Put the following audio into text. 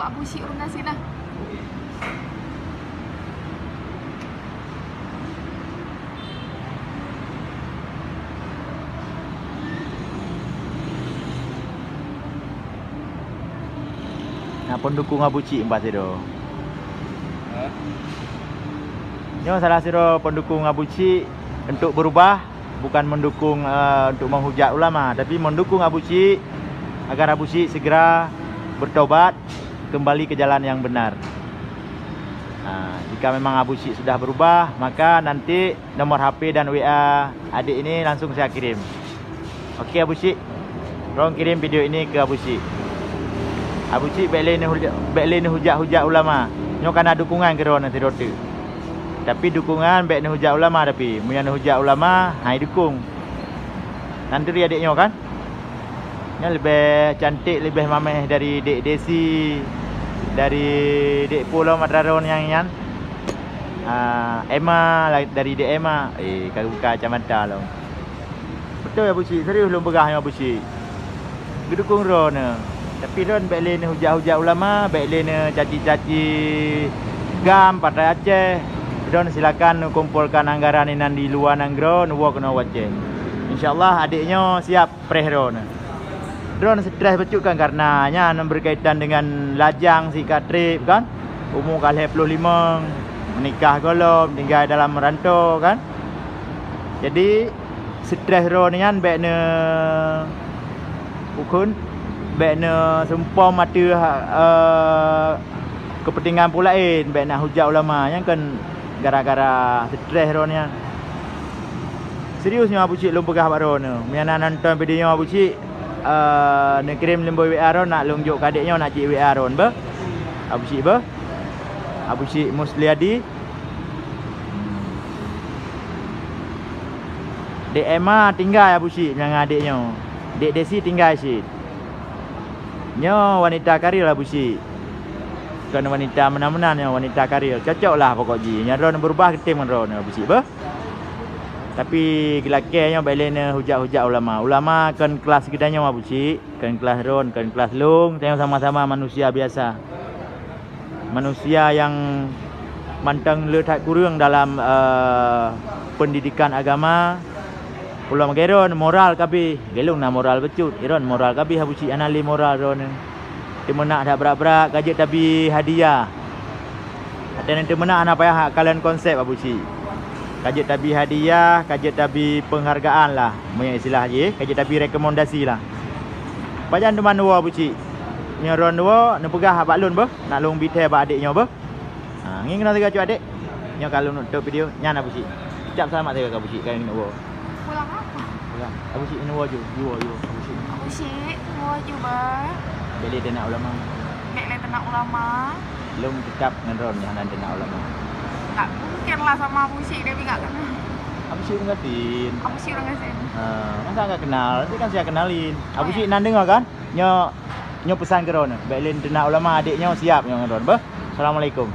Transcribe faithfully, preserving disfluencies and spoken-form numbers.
Abu Syik ureueng gasien nah. Na pendukung Abu Syik bah sidroe. Nyoe salah sidroe pendukung Abu Syik untuk berubah. Bukan mendukung, eh, untuk menghujat ulama, tapi mendukung Abu Syik agar Abu Syik segera bertobat, kembali ke jalan yang benar. Ha, jika memang Abu Syik sudah berubah, maka nanti nomor H P dan W A adik ini langsung saya kirim. Oke, Abu Syik. Droen kirim video ini ke Abu Syik. Abu Syik bèk lé neuhujat, bèk lé neuhujat-hujat ulama. Nyoe kana dukungan keu droen sidroe teuk. Tapi dukungan bèk neuhujat ulama, tapi meunyoe neuhujat ulama, hai dukung. Nan turi adék nyoe kan? Nyan leubeh cantik, leubeh mamèh dari Dek Desi, dari Dek Pulo Madraro nyang nyan. Ah, Emma, la-, dari Dek Emma. Eh, ka buka kacamata lom. Beutôi Abu Syik, serius lôn peugah nyoe Abu Syik. Geudukong droeneuh. Tapi droen bèk lé neuhujat-hujat ulama, bèk lé neucaci-caci GAM, Partai Aceh. Droen silakan neukumpolkan anggaran inan di luwa nanggroe, neuwoe keunoe u Aceh. Insya Allah adék nyoe siap preh droeneuh. Droen stres bacut kan karena nyan berkaitan dengan lajang sika trép kan. Umu ka lhèe ploh limong, meunikah gohlom, tinggai dalam rantô kan. Jadi, stres droeneuh nyan bèk neu-, ukeuen, bèk neuseumpom ateueh, eh, keupeuntengan peue laén, bèk na hujat ulama, nyan kan gara-gara stres droeneuh nyan. Serius nyoe Abu Syik lôn peugah bak droeneuh. Meunyo na nonton video nyoe Abu Syik, eh, neukirém nombor W A droen, nak lôn jok keu adék nyoe, nak cit W A droen beuh. Abu Syik beuh. Abu Syik Musliadi. Dek Emma tinggai Abu Syik nyan ngon adék nyoe. Dek Desi tinggai cit. Nyoe wanita karir Abu Syik. Kon wanita meunan-meunan nyoe, wanita karir. Cocok lah pokok jih. Nyan droen beurubah geutem ngon droen Abu Syik beuh. Tapi geulakèe nyoe bèk lé neuhujat-hujat ulama. Ulama kon kelas geutanyoe Abu Syik, kon kelas droen, kon kelas lôn. Tanyoe sama-sama manusia biasa. Manusia nyang mantong le that kureueng dalam, eh, pendidikan agama. Ulôn lagèe droen moral kabéh, lôn na moral bacut. Droen moral kabéh Abu Syik, hana lé moral droeneuh. Teumeunak that brat-brat, ka jeuet tabi hadiah. Watèe nyan teumeunak hana payah kalon konsep Abu Syik. Ka jeuet tabi hadiah, ka jeuet tabi penghargaan lah. Meunyo istilah jih, ka jeuet tabi rekomendasi lah. Pajan teuma neuwoe Abu Syik? Nyoe droen neuwoe, neupeugah bak lôn beuh, nak lôn bi thèe bak adék nyoe beuh. Ha, ngieng keunoe sigoe cut adék. Nyoe ka lôn nutup video, nyan Abu Syik. Ucap seulamat sigoe keu Abu Syik ka neuwoe. Pulang apa? Pulang. Abu Syik neuwoe ju, neuwoe ju, Abu Syik. Abu Syik, neuwoe ju beuh. Bèk lé teunak ulama. Bèk lé teunak ulama. Lôn teutap ngon droen nyang hana teunak ulama. Tak mungkin lah sama Abu Syik dia bingak kan. Abu Syik ureueng gasien. Abu Syik ureueng gasien. Ha, masa enggak kenal, nanti kan saya kenalin. Abu Syik nan deungö kan? Nyoe, nyoe peusan keu droeneuh. Bèk lé teunak ulama, adék nyoe siap nyoe ngon droen beuh. Assalamualaikum.